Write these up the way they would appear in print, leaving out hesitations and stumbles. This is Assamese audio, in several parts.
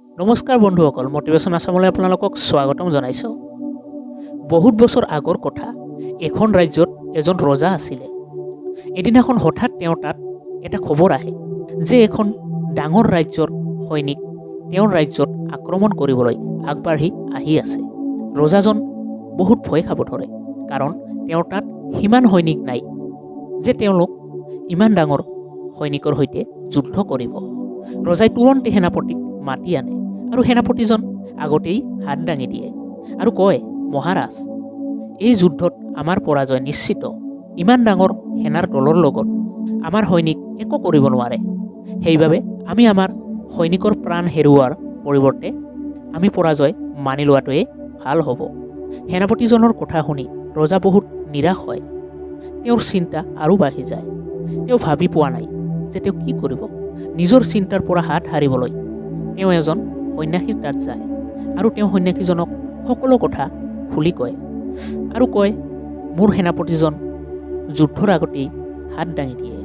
নমস্কাৰ বন্ধুসকল, মটিভেশ্যন আছামলৈ আপোনালোকক স্বাগতম জনাইছোঁ। বহুত বছৰ আগৰ কথা, এখন ৰাজ্যত এজন ৰজা আছিলে। এদিনাখন হঠাৎ তেওঁৰ তাত এটা খবৰ আহে যে এখন ডাঙৰ ৰাজ্যৰ সৈনিক তেওঁৰ ৰাজ্যত আক্ৰমণ কৰিবলৈ আগবাঢ়ি আহি আছে। ৰজাজন বহুত ভয় খাব ধৰে, কাৰণ তেওঁৰ তাত সিমান সৈনিক নাই যে তেওঁলোক ইমান ডাঙৰ সৈনিকৰ সৈতে যুদ্ধ কৰিব। ৰজাই তুৰন্তে সেনাপতিক মাতি আনে আৰু সেনাপতিজন আগতেই হাত দাঙি দিয়ে আৰু কয়, "মহাৰাজ, এই যুদ্ধত আমাৰ পৰাজয় নিশ্চিত। ইমান ডাঙৰ সেনাৰ দলৰ লগত আমাৰ সৈনিক একো কৰিব নোৱাৰে। সেইবাবে আমি আমাৰ সৈনিকৰ প্ৰাণ হেৰুওৱাৰ পৰিৱৰ্তে আমি পৰাজয় মানি লোৱাটোৱেই ভাল হ'ব।" সেনাপতিজনৰ কথা শুনি ৰজা বহুত নিৰাশ হয়। তেওঁৰ চিন্তা আৰু বাঢ়ি যায়। তেওঁ ভাবি পোৱা নাই যে তেওঁ কি কৰিব। নিজৰ চিন্তাৰ পৰা হাত সাৰিবলৈ তেওঁ এজন সন্যাসীৰ তাত যায় আৰু তেওঁ সন্যাসীজনক সকলো কথা খুলি কয় আৰু কয়, "মোৰ সেনাপতিজন যুদ্ধৰ আগতেই হাত দাঙি দিয়ে।"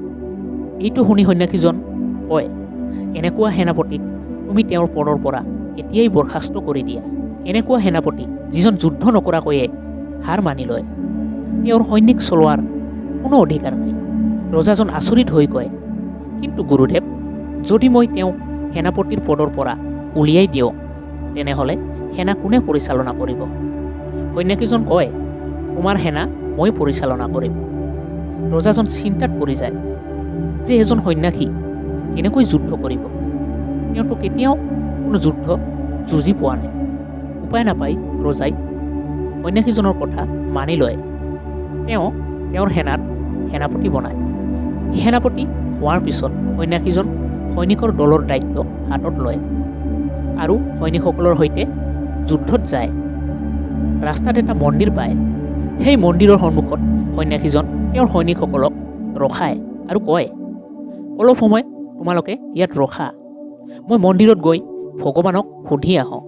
এইটো শুনি সন্যাসীজন কয়, "এনেকুৱা সেনাপতিক তুমি তেওঁৰ পদৰ পৰা এতিয়াই বৰ্খাস্ত কৰি দিয়া। এনেকুৱা সেনাপতি যিজন যুদ্ধ নকৰাকৈয়ে হাৰ মানি লয়, তেওঁৰ সৈনিক চলোৱাৰ কোনো অধিকাৰ নাই।" ৰজাজন আচৰিত হৈ কয়, "কিন্তু গুৰুদেৱ, যদি মই তেওঁক সেনাপতিৰ পদৰ পৰা উলিয়াই দিওঁ, তেনেহ'লে সেনা কোনে পৰিচালনা কৰিব?" সন্যাসীজন কয়, "তোমাৰ সেনা মই পৰিচালনা কৰিম।" ৰজাজন চিন্তাত পৰি যায় যে এজন সন্যাসী কেনেকৈ যুদ্ধ কৰিব? তেওঁতো কেতিয়াও কোনো যুদ্ধ যুঁজি পোৱা নাই। উপায় নাপাই ৰজাই সন্যাসীজনৰ কথা মানি লয়। তেওঁ তেওঁৰ সেনাৰ সেনাপতি বনায়। সেনাপতি হোৱাৰ পিছত সন্যাসীজন সৈনিকৰ দলৰ দায়িত্ব হাতত লয় আৰু সৈনিকসকলৰ সৈতে যুদ্ধত যায়। ৰাস্তাত এটা মন্দিৰ পায়। সেই মন্দিৰৰ সন্মুখত সন্যাসীজন তেওঁৰ সৈনিকসকলক ৰখায় আৰু কয়, "অলপ সময় তোমালোকে ইয়াত ৰখা। মই মন্দিৰত গৈ ভগৱানক সুধি আহোঁ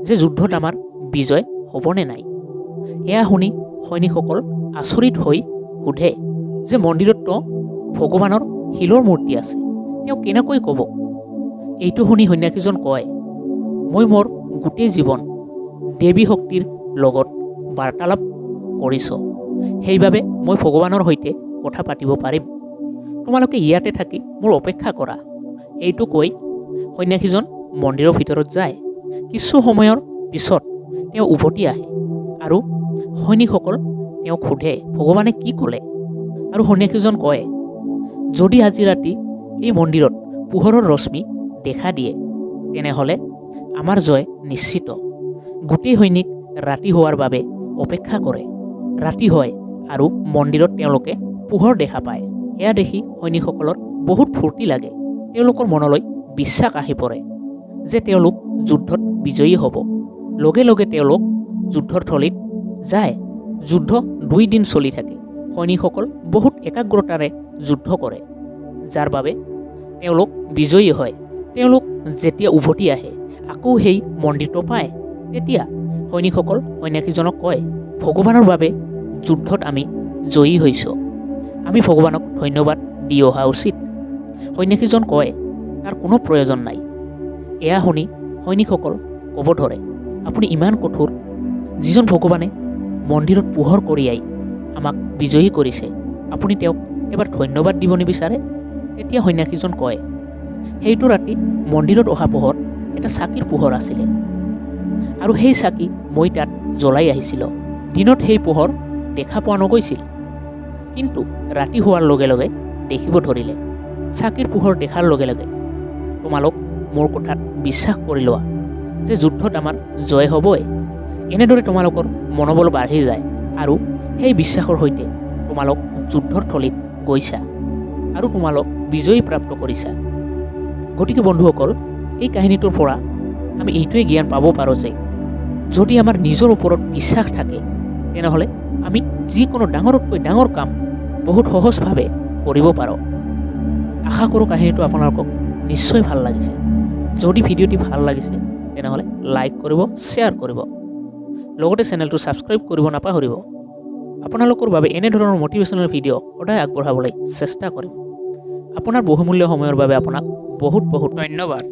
যে যুদ্ধত আমাৰ বিজয় হ'বনে নাই।" এয়া শুনি সৈনিকসকল আচৰিত হৈ সোধে যে মন্দিৰততো ভগৱানৰ শিলৰ মূৰ্তি আছে, তেওঁ কেনেকৈ ক'ব? এইটো শুনি সন্যাসীজন কয়, "মই মোৰ গোটেই জীৱন দেৱী শক্তিৰ লগত বাৰ্তালাপ কৰিছোঁ। সেইবাবে মই ভগৱানৰ সৈতে কথা পাতিব পাৰিম। তোমালোকে ইয়াতে থাকি মোৰ অপেক্ষা কৰা।" এইটো কৈ সন্যাসীজন মন্দিৰৰ ভিতৰত যায়। কিছু সময়ৰ পিছত তেওঁ উভতি আহে আৰু সৈনিকসকল তেওঁক সোধে, ভগৱানে কি ক'লে? আৰু সন্যাসীজন কয়, "যদি আজি ৰাতি এই মন্দিৰত পোহৰৰ ৰশ্মি দেখা দিয়ে, তেনেহ'লে আমাৰ জয় নিশ্চিত।" গোটেই সৈনিক ৰাতি হোৱাৰ বাবে অপেক্ষা কৰে। ৰাতি হয় আৰু মন্দিৰত তেওঁলোকে পোহৰ দেখা পায়। এয়া দেখি সৈনিকসকলৰ বহুত ফূৰ্তি লাগে। তেওঁলোকৰ মনলৈ বিশ্বাস আহি পৰে যে তেওঁলোক যুদ্ধত বিজয়ী হ'ব। লগে লগে তেওঁলোক যুদ্ধৰ থলীত যায়। যুদ্ধ 2 দিন চলি থাকে। সৈনিকসকল বহুত একাগ্ৰতাৰে যুদ্ধ কৰে, যাৰ বাবে তেওঁলোক বিজয়ী হয়। তেওঁলোক যেতিয়া উভতি আহে, আকৌ সেই মন্দিৰটো পায়। তেতিয়া সৈনিকসকল সন্যাসীজনক কয়, "ভগৱানৰ বাবে যুদ্ধত আমি জয়ী হৈছোঁ। আমি ভগৱানক ধন্যবাদ দি অহা উচিত।" সন্যাসীজন কয়, "তাৰ কোনো প্ৰয়োজন নাই।" এয়া শুনি সৈনিকসকল ক'ব ধৰে, "আপুনি ইমান কঠোৰ। যিজন ভগৱানে মন্দিৰত পোহৰ কঢ়িয়াই আমাক বিজয়ী কৰিছে, আপুনি তেওঁক এবাৰ ধন্যবাদ দিব নিবিচাৰে?" তেতিয়া সন্যাসীজন কয়, "সেইটো ৰাতি মন্দিৰত অহা পোহৰ এটা চাকিৰ পোহৰ আছিলে আৰু সেই চাকি মই তাত জ্বলাই আহিছিলোঁ। দিনত সেই পোহৰ দেখা পোৱা নগৈছিল, কিন্তু ৰাতি হোৱাৰ লগে লগে দেখিব ধৰিলে। চাকিৰ পোহৰ দেখাৰ লগে লগে তোমালোক মোৰ কথাত বিশ্বাস কৰি লোৱা যে যুদ্ধত আমাৰ জয় হ'বই। এনেদৰে তোমালোকৰ মনোবল বাঢ়ি যায় আৰু সেই বিশ্বাসৰ সৈতে তোমালোক যুদ্ধৰ থলীত গৈছা আৰু তোমালোক বিজয়ী প্ৰাপ্ত কৰিছা।" গতিকে বন্ধুসকল, এই কাহিনীটোৰ পৰা আমি এইটোৱে জ্ঞান পাব পাৰোঁ যে যদি আমাৰ নিজৰ ওপৰত বিশ্বাস থাকে, তেনেহ'লে আমি যিকোনো ডাঙৰতকৈ ডাঙৰ কাম বহুত সহজভাৱে কৰিব পাৰোঁ। আশা কৰোঁ কাহিনীটো আপোনালোকক নিশ্চয় ভাল লাগিছে। যদি ভিডিঅ'টি ভাল লাগিছে, তেনেহ'লে লাইক কৰিব, শ্বেয়াৰ কৰিব, লগতে চেনেলটো ছাবস্ক্ৰাইব কৰিব নাপাহৰিব। আপোনালোকৰ বাবে এনেধৰণৰ মটিভেশ্যনেল ভিডিঅ' সদায় আগবঢ়াবলৈ চেষ্টা কৰিম। আপোনাৰ বহুমূল্য সময়ৰ বাবে আপোনাক বহুত বহুত ধন্যবাদ।